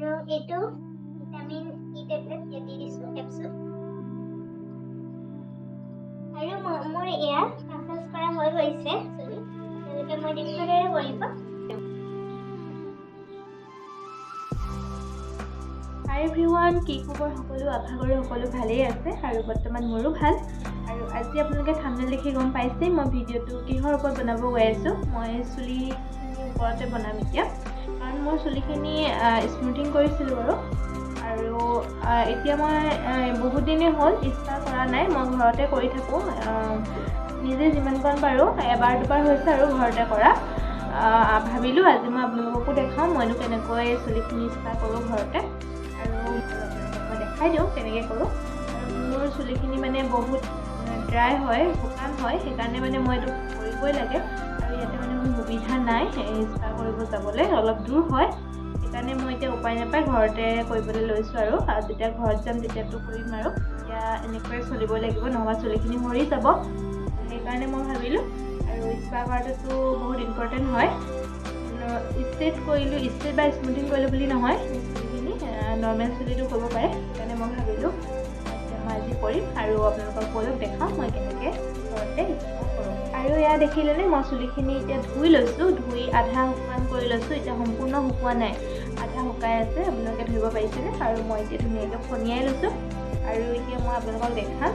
আৰু এইটো vitamin E tablet ইয়াত দি দিছোঁ কেপচুল। আৰু মোৰ এয়া মাছাজ কৰা হৈ গৈছে চুলি। আপোনালোকে মই দেখুৱাৰ দৰে কৰিব। হাই এভৰিৱান, কি খবৰ সকলো? আশা কৰোঁ সকলো ভালেই আছে আৰু বৰ্তমান মোৰো ভাল। আৰু আজি আপোনালোকে থাম্বনেইল দেখি গম পাইছেই মই ভিডিঅ'টো কিহৰ ওপৰত বনাব গৈ আছোঁ। মই চুলিখিনিৰ ওপৰতে বনাম এতিয়া, কাৰণ মোৰ চুলিখিনি স্মুথিং কৰিছিলোঁ বাৰু। আৰু এতিয়া মই বহুত দিনেই হ'ল স্পা কৰা নাই, মই ঘৰতে কৰি থাকোঁ নিজে যিমানকণ পাৰোঁ। এবাৰ দুবাৰ হৈছে আৰু ঘৰতে কৰা। ভাবিলোঁ আজি মই আপোনালোককো দেখাওঁ মইনো কেনেকৈ চুলিখিনি স্পা কৰোঁ ঘৰতে, আৰু মই দেখাই দিওঁ কেনেকৈ কৰোঁ। আৰু মোৰ চুলিখিনি মানে বহুত ড্ৰাই হয়, শুকান হয়, সেইকাৰণে মানে মই এইটো কৰিবই লাগে। আৰু ইয়াতে মানে মোৰ সুবিধা নাই স্পা কৰিব যাবলৈ, অলপ দূৰ হয়, সেইকাৰণে মই এতিয়া উপায় নাপায় ঘৰতে কৰিবলৈ লৈছোঁ। আৰু যেতিয়া ঘৰত যাম তেতিয়াতো কৰিম আৰু এতিয়া এনেকৈয়ে চলিবই লাগিব, নহ'বা চুলিখিনি সৰি যাব। সেইকাৰণে মই ভাবিলোঁ, আৰু স্পা কৰাটোতো বহুত ইম্পৰ্টেণ্ট হয়। ষ্ট্ৰেইট কৰিলোঁ, ষ্ট্ৰেইট বা স্মুথিং কৰিলোঁ বুলি নহয়, চুলিখিনি নৰ্মেল চুলিটো কৰিব পাৰে। সেইকাৰণে মই ভাবিলোঁ মই আজি কৰিম আৰু আপোনালোকক ব'লক দেখাওঁ মই কেনেকৈ ঘৰতে স্পা কৰোঁ। আৰু এয়া দেখিলেনে মই চুলিখিনি এতিয়া ধুই লৈছোঁ, ধুই আধা শুকান কৰি লৈছোঁ। এতিয়া সম্পূৰ্ণ শুকোৱা নাই, আধা শুকাই আছে, আপোনালোকে ধৰিব পাৰিছেনে? আৰু মই এতিয়া ধুনীয়াকৈ ফণিয়াই লৈছোঁ। আৰু এতিয়া মই আপোনালোকক দেখাম।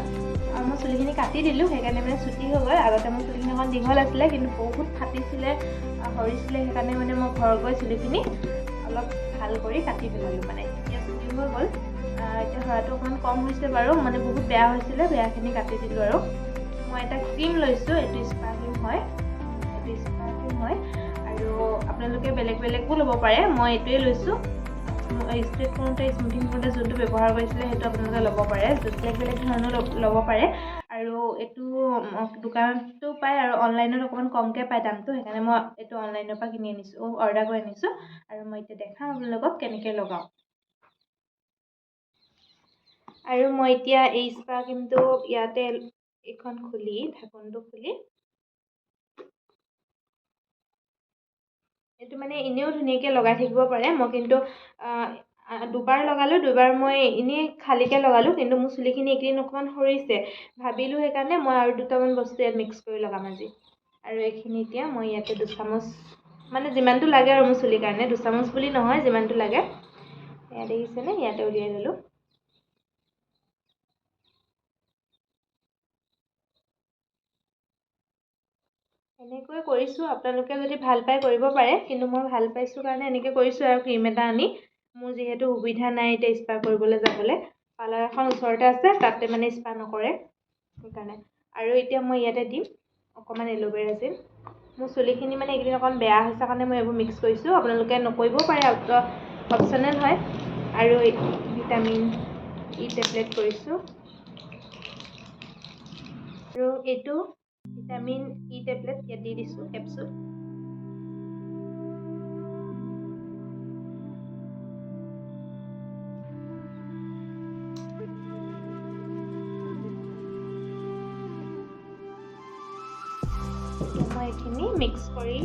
আৰু মই চুলিখিনি কাটি দিলোঁ, সেইকাৰণে মানে চুটি হৈ গ'ল। আগতে মোৰ চুলিখিনি অকণ দীঘল আছিলে, কিন্তু বহুত ফাটিছিলে, সৰিছিলে, সেইকাৰণে মানে মই ঘৰ গৈ চুলিখিনি অলপ ভাল কৰি কাটি পেলালোঁ। মানে এতিয়া চুটি হৈ গ'ল। এতিয়া সৰাটো অকণমান কম হৈছে বাৰু, মানে বহুত বেয়া হৈছিলে, বেয়াখিনি কাটি দিলোঁ। আৰু মই এটা ক্ৰীম লৈছোঁ, এইটো স্পা ক্ৰীম হয়, এইটো স্পা ক্ৰীম হয়। আৰু আপোনালোকে বেলেগ বেলেগো ল'ব পাৰে, মই এইটোৱে লৈছোঁ। ষ্ট্ৰেইট কৰোঁতে স্মুথিং কৰোঁতে যোনটো ব্যৱহাৰ কৰিছিলে সেইটো আপোনালোকে ল'ব পাৰে, বেলেগ বেলেগ ধৰণৰ ল'ব পাৰে। আৰু এইটো দোকানতো পায় আৰু অনলাইনত অকণমান কমকৈ পায় দামটো, সেইকাৰণে মই এইটো অনলাইনৰ পৰা কিনি আনিছোঁ, অৰ্ডাৰ কৰি আনিছোঁ। আৰু মই এতিয়া দেখাম আপোনালোকক কেনেকৈ লগাওঁ। আৰু মই এতিয়া এই স্পা ক্ৰীমটো ইয়াতে এইখন খুলি, ঢাকনটো খুলি, এইটো মানে এনেও ধুনীয়াকৈ লগাই থাকিব পাৰে। মই কিন্তু দুবাৰ লগালোঁ, দুবাৰ মই এনেই খালীকৈ লগালোঁ, কিন্তু মোৰ চুলিখিনি এইকেইদিন অকণমান সৰিছে, ভাবিলোঁ সেইকাৰণে মই আৰু দুটামান বস্তু ইয়াত মিক্স কৰি লগাম আজি। আৰু এইখিনি এতিয়া মই ইয়াতে দুচামুচ, মানে যিমানটো লাগে আৰু মোৰ চুলিৰ কাৰণে, দুচামুচ বুলি নহয়, যিমানটো লাগে। এয়া দেখিছেনে, ইয়াতে উলিয়াই ল'লোঁ। এনেকৈ কৰিছোঁ, আপোনালোকে যদি ভাল পায় কৰিব পাৰে, কিন্তু মই ভাল পাইছোঁ কাৰণে এনেকৈ কৰিছোঁ। আৰু ক্ৰীম এটা আনি, মোৰ যিহেতু সুবিধা নাই এতিয়া স্পা কৰিবলৈ যাবলৈ, পাৰ্লাৰ এখন ওচৰতে আছে, তাতে মানে স্পা নকৰে সেইকাৰণে। আৰু এতিয়া মই ইয়াতে দিম অকণমান এল'ভেৰা জেল। মোৰ চুলিখিনি মানে এইকেইদিন অকণ বেয়া হৈছে কাৰণে মই এইবোৰ মিক্স কৰিছোঁ, আপোনালোকে নকৰিবও পাৰে, অপশ্যনেল হয়। আৰু ভিটামিন ই টেবলেট কৰিছোঁ। আৰু এইটো ভিটামিন ই টেবলেট ইয়াত দি দিছোঁ কেপচুল। মই এইখিনি মিক্স কৰি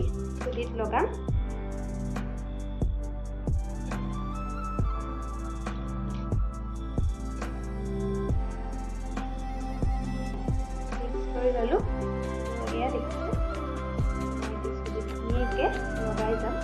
চুলিত লগাম। মিক্স কৰি ল'লোঁ। এয়া দেখিছে, চুলিত ধুনীয়াকৈ লগাই যাম।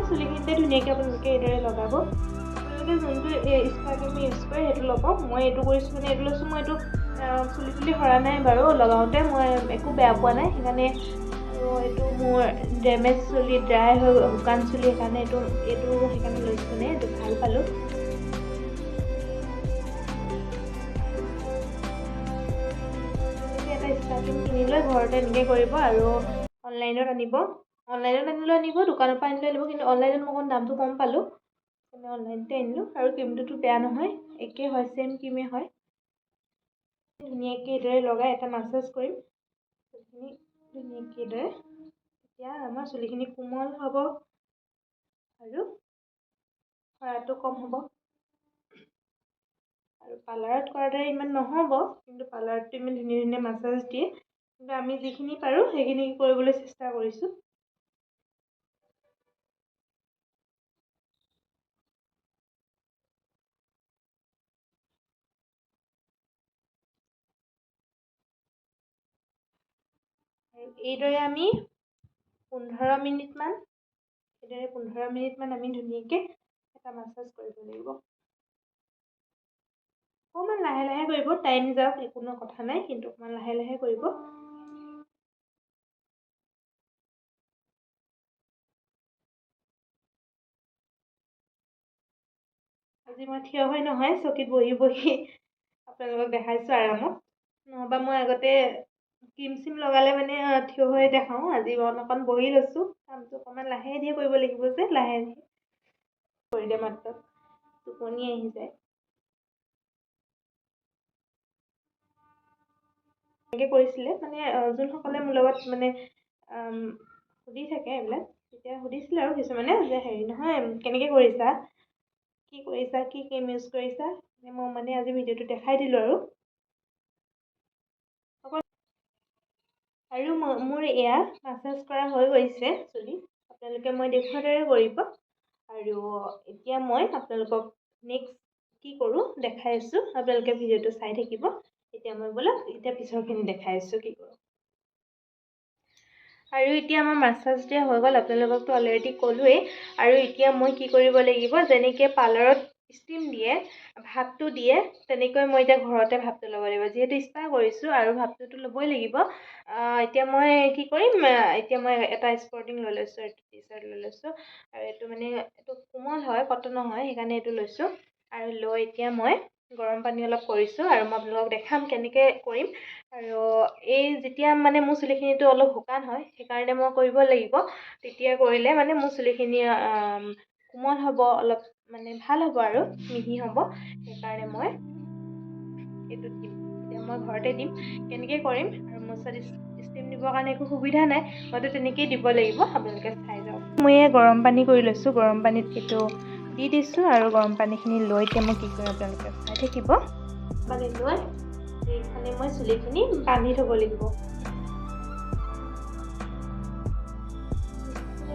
চুলিখিনিতে ধুনীয়াকৈ আপোনালোকে এইদৰে লগাব। আপোনালোকে যোনটো স্পা ক্ৰীম ইউজ কৰে সেইটো ল'ব। মই এইটো কৰিছোঁ মানে এইটো লৈছোঁ। মই এইটো চুলি তুলি সৰা নাই বাৰু, লগাওঁতে মই একো বেয়া পোৱা নাই, সেইকাৰণে। আৰু এইটো মোৰ ডেমেজ চুলি, ড্ৰাই হৈ শুকান চুলি, সেইকাৰণে এইটো সেইকাৰণে লৈছোঁ, মানে এইটো ভাল পালোঁ। এটা স্পা ক্ৰীম কিনি লৈ ঘৰতে এনেকৈ কৰিব আৰু অনলাইনত আনিব। অনলাইনত আনিলেও আনিব, দোকানৰ পৰা আনিলেও আনিব, কিন্তু অনলাইনত মই অকণ দামটো কম পালোঁ, সেইকাৰণে অনলাইনতে আনিলোঁ। আৰু ক্ৰীমটোতো বেয়া নহয়, একে হয়, ছেইম ক্ৰীমেই হয়। ধুনীয়াকৈ এইদৰে লগাই এটা মাছাজ কৰিম। চুলিখিনি ধুনীয়াকৈ এইদৰে। তেতিয়া আমাৰ চুলিখিনি কোমল হ'ব আৰু সৰাটো কম হ'ব। আৰু পাৰ্লাৰত কৰাৰ দৰে ইমান নহ'ব, কিন্তু পাৰ্লাৰতটো ইমান ধুনীয়া ধুনীয়া মাছাজ দিয়ে, কিন্তু আমি যিখিনি পাৰোঁ সেইখিনি কৰিবলৈ চেষ্টা কৰিছোঁ। আৰু এইদৰে আমি 15 মিনিটমান, এইদৰে 15 মিনিটমান আমি ধুনীয়াকৈ এটা মাছাজ কৰিব লাগিব। অকণমান লাহে লাহে কৰিব, টাইম যাওক একো কথা নাই, কিন্তু অকণমান লাহে লাহে কৰিব। আজি মই থিয় হৈ নহয়, চকীত বহি বহি আপোনালোকক দেখাইছোঁ আৰামত। নহ'বা মই আগতে ক্ৰীম চিম লগালে মানে থিয় হৈ দেখাওঁ, আজি মই অকণ বহি লৈছোঁ। কামটো অকণমান লাহে ধীৰে কৰিব লাগিব যে, লাহে ধীৰে কৰিলে মাত্ৰ টোপনি আহি যায়। এনেকৈ কৰিছিলে মানে যোনসকলে মোৰ লগত মানে সুধি থাকে এইবিলাক, তেতিয়া সুধিছিলে আৰু কিছুমানে যে হেৰি নহয় কেনেকৈ কৰিছা, কি কৰিছা, কি ক্ৰীম ইউজ কৰিছা। মই মানে আজি ভিডিঅ'টো দেখাই দিলোঁ আৰু। আৰু মোৰ এয়া মাছাজ কৰা হৈ গৈছে চুলি, আপোনালোকে মই দেখুৱাৰ দৰে কৰিব। আৰু এতিয়া মই আপোনালোকক নেক্সট কি কৰোঁ দেখাই আছোঁ, আপোনালোকে ভিডিঅ'টো চাই থাকিব। এতিয়া মই ব'লক এতিয়া পিছৰখিনি দেখাই আছোঁ কি কৰোঁ। আৰু এতিয়া আমাৰ মাছাজ দিয়া হৈ গ'ল, আপোনালোককতো অলৰেডি ক'লোৱেই। আৰু এতিয়া মই কি কৰিব লাগিব, যেনেকৈ পাৰ্লাৰত ষ্টিম দিয়ে, ভাপটো দিয়ে, তেনেকৈ মই এতিয়া ঘৰতে ভাপটো ল'ব লাগিব। যিহেতু স্পা কৰিছোঁ আৰু ভাপটোতো ল'বই লাগিব। এতিয়া মই কি কৰিম, এতিয়া মই এটা স্পৰ্টিং লৈ লৈছোঁ, এইটো টি চাৰ্ট লৈ লৈছোঁ। আৰু এইটো মানে এইটো কোমল হয়, কটনৰ হয়, সেইকাৰণে এইটো লৈছোঁ। আৰু লৈ এতিয়া মই গৰম পানী অলপ কৰিছোঁ আৰু মই আপোনালোকক দেখাম কেনেকৈ কৰিম। আৰু এই যেতিয়া মানে মোৰ চুলিখিনিতো অলপ শুকান হয়, সেইকাৰণে মই কৰিব লাগিব। তেতিয়া কৰিলে মানে মোৰ চুলিখিনি কোমল হ'ব, অলপ মানে ভাল হ'ব আৰু মিহি হ'ব, সেইকাৰণে মই এইটো দিম। এতিয়া মই ঘৰতে দিম, কেনেকৈ কৰিম। আৰু মোৰ ওচৰত ষ্টিম দিবৰ কাৰণে একো সুবিধা নাই, মইতো তেনেকৈয়ে দিব লাগিব, আপোনালোকে চাই যাওক। মই এয়া গৰম পানী কৰি লৈছোঁ, গৰম পানীত এইটো দি দিছোঁ। আৰু গৰম পানীখিনি লৈ এতিয়া মই কি কৰিম আপোনালোকে চাই থাকিব। পানী লৈ এইখনে মই চুলিখিনি বান্ধি থ'ব লাগিব।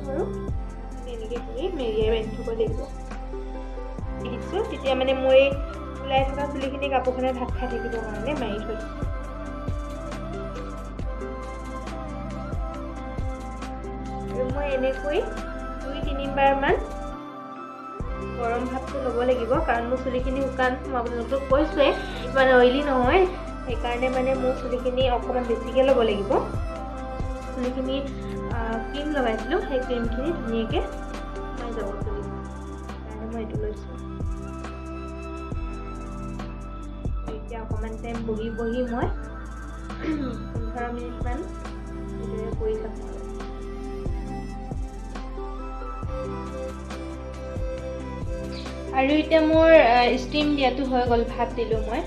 বাৰু এনেকৈ কৰি মেৰিয়াই বান্ধি থ'ব লাগিব দিছোঁ। তেতিয়া মানে মোৰ এই ওলাই থকা চুলিখিনি কাপোৰখনে ঢাক খাই থাকিবৰ কাৰণে মাৰি থৈ দিছোঁ। আৰু মই এনেকৈ 2-3 বাৰমান গৰম ভাপটো ল'ব লাগিব, কাৰণ মোৰ চুলিখিনি শুকান, মই আপোনালোকক কৈছোঁৱেই ইমান অইলি নহয়, সেইকাৰণে মানে মোৰ চুলিখিনি অকণমান বেছিকৈ ল'ব লাগিব। চুলিখিনি ক্ৰীম লগাইছিলোঁ, সেই ক্ৰীমখিনি ধুনীয়াকৈ সোমাই যাব চুলিত, সেইকাৰণে মই এইটো লৈছোঁ। এতিয়া অকণমান টাইম বহি বহি মই 15 মিনিটমান এইদৰে কৰি থাকোঁ। আৰু এতিয়া মোৰ ষ্টিম দিয়াটো হৈ গ'ল, ভাপ দিলোঁ মই।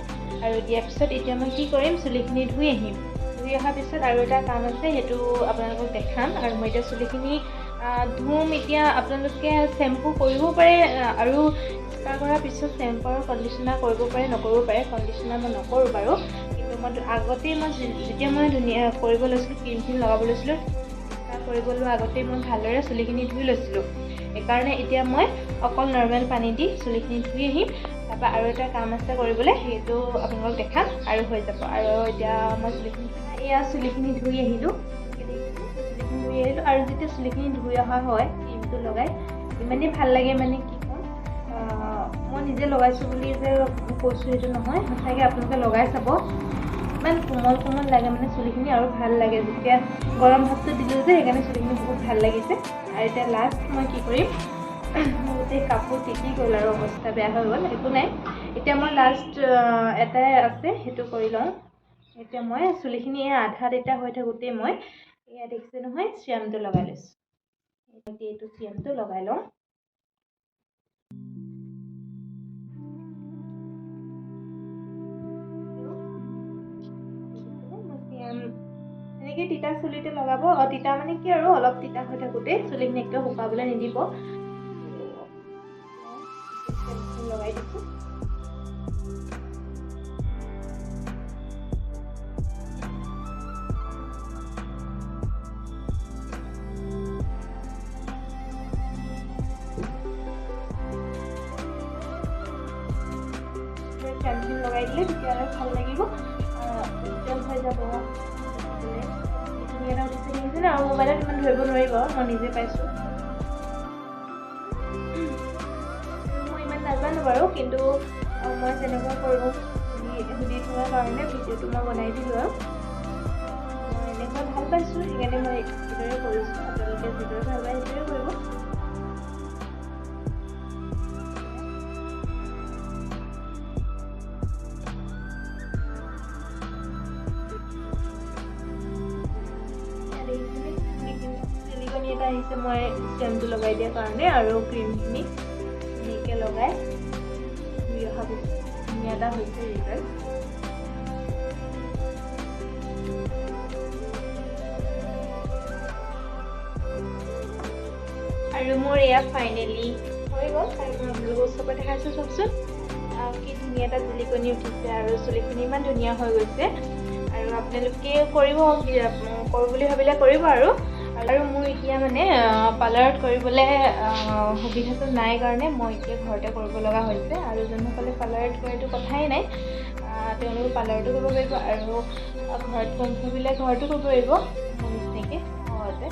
আৰু দিয়াৰ পিছত এতিয়া মই কি কৰিম, চুলিখিনি ধুই আহিম। ধুই অহাৰ পিছত আৰু এটা কাম আছে, সেইটো আপোনালোকক দেখাম। আৰু মই এতিয়া চুলিখিনি ধুম। এতিয়া আপোনালোকে শ্বেম্পু কৰিব পাৰে, আৰু স্পা কৰাৰ পিছত শ্বেম্পু আৰু কণ্ডিচনাৰ কৰিব পাৰে, নকৰিব পাৰে। কণ্ডিচনাৰ মই নকৰোঁ বাৰু, কিন্তু মই আগতেই মই যেতিয়া মই ধুনীয়া কৰিব লৈছিলোঁ, ক্ৰীমখিনি লগাব লৈছিলোঁ, স্পা কৰিব লোৱাৰ আগতেই মই ভালদৰে চুলিখিনি ধুই লৈছিলোঁ। সেইকাৰণে এতিয়া মই অকল নৰ্মেল পানী দি চুলিখিনি ধুই আহিম। তাৰপৰা আৰু এটা কাম আছে কৰিবলৈ, সেইটো আপোনালোকক দেখাম আৰু হৈ যাব। আৰু এতিয়া মই চুলিখিনি এয়া চুলিখিনি ধুই আহিলোঁ, চুলিখিনি ধুই আহিলোঁ। আৰু যেতিয়া চুলিখিনি ধুই অহা হয় ক্ৰীমটো লগাই ইমানেই ভাল লাগে, মানে কি ক'ম, মই নিজে লগাইছোঁ বুলি যে কৈছোঁ সেইটো নহয়, সঁচাকৈ আপোনালোকে লগাই চাব, ইমান কোমল কোমল লাগে মানে চুলিখিনি, আৰু ভাল লাগে। যেতিয়া গৰম ভাপটো দিলোঁ যে, সেইকাৰণে চুলিখিনি বহুত ভাল লাগিছে। আৰু এতিয়া লাষ্ট মই কি কৰিম, মোৰ গোটেই কাপোৰ তিতি গ'ল আৰু অৱস্থা বেয়া হৈ গ'ল, একো নাই। এতিয়া মই লাষ্ট এটাই আছে, সেইটো কৰি লওঁ। এতিয়া মই চুলিখিনি এয়া আধা তিতা হৈ থাকোঁতেই মই এয়া দেখিছে নহয় চিৰামটো লগাই লৈছোঁ। এতিয়া এইটো চিৰামটো লগাই লওঁ। এনেকৈ তিতা চুলিতে লগাব। তিতা মানে কি আৰু, অলপ তিতা হৈ থাকোঁতে চুলিখিনি একেবাৰে শুকাবলৈ নিদিব। লগাই দিছোঁ। ক্ৰীমখিনি লগাই দিলে তেতিয়া আৰু ভাল লাগিব, উজ্জ্বল হৈ যাব দেখিবলৈ। ধুনীয়া এটা উঠিছে, দেখিছে ন? আৰু মোবাইলত ইমান ধৰিব নোৱাৰিব, মই নিজে পাইছোঁ। মই ইমান নাজানো বাৰু, কিন্তু মই যেনেকুৱা কৰোঁ সুধি সুধি থকাৰ কাৰণে ভিডিঅ'টো মই বনাই দিলোঁ। আৰু মই এনেকুৱা ভাল পাইছোঁ, সেইকাৰণে মই এইদৰে কৰিছোঁ। আপোনালোকে যিদৰে ভাল পায় সেইদৰে কৰিব। দেখিছেনে, জিলিকনি এটা আহিছে মই শ্বেম্পু লগাই দিয়াৰ কাৰণে। আৰু ক্ৰীমখিনি ধুনীয়াকৈ লগাই ধুই অহা পিছত ধুনীয়া এটা হৈছে ৰিজাল্ট। আৰু মোৰ এয়া ফাইনেলি হৈ গ'ল। আৰু মই আপোনালোকৰ ওচৰৰ পৰা দেখাইছোঁ, চাওকচোন কি ধুনীয়া এটা জিলিকনি উঠিছে আৰু চুলিখিনি ইমান ধুনীয়া হৈ গৈছে। আৰু আপোনালোকে কৰিব, কৰোঁ বুলি ভাবিলে কৰিব। আৰু আৰু মোৰ এতিয়া মানে পাৰ্লাৰত কৰিবলৈ সুবিধাটো নাই কাৰণে মই এতিয়া ঘৰতে কৰিব লগা হৈছে। আৰু যোনসকলে পাৰ্লাৰত কৰে এইটো কথাই নাই, তেওঁলোকে পাৰ্লাৰতো কৰিব পাৰিব আৰু ঘৰত কৰিম ভাবিলে ঘৰতো কৰিব পাৰিব মোৰ নিচিনাকৈ সহজে।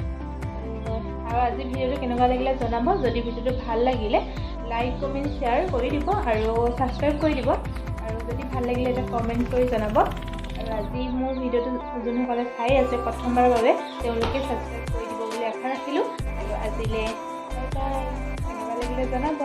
আৰু আজি ভিডিঅ'টো কেনেকুৱা লাগিলে জনাব। যদি ভিডিঅ'টো ভাল লাগিলে লাইক, কমেণ্ট, শ্বেয়াৰ কৰি দিব আৰু ছাবস্ক্ৰাইব কৰি দিব। আৰু যদি ভাল লাগিলে এটা কমেণ্ট কৰি জনাব। আৰু আজি মোৰ ভিডিঅ'টো যোনসকলে চাই আছে প্ৰথমবাৰৰ বাবে, তেওঁলোকে ছাবস্ক্ৰাইব কৰি দিব বুলি আশা ৰাখিলোঁ। আৰু আজিলৈ বাই বাই। কেনেকুৱা লাগিলে জনাব।